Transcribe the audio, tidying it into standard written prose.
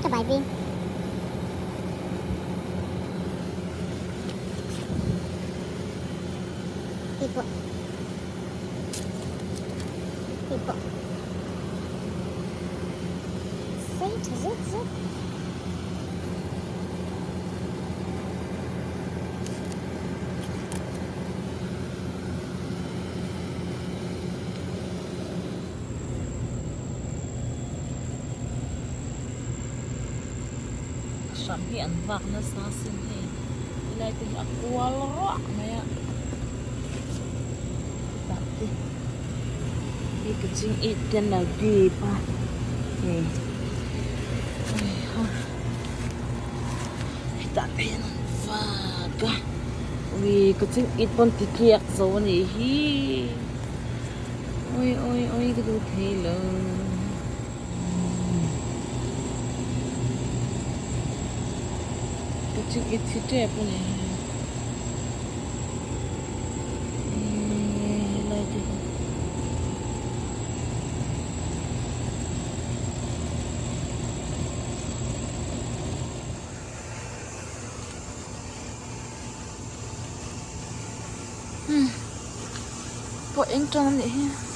Ka bai veng. Hei pawh. Hei pawh. Sei tha zet zet. Hram hi an vak nasa sin hei helai te hi a kual ruah mai a tah te hei ka ching it ten a dip a hei heiha hetah te hian an vak a ui ka ching it pawn ti tliak zo a nih hi. Oi oi oi ka duh thei lo. Ka chik i thi tep a ni. Helai te hi. Hmm. Pawh eng tan a nih hi.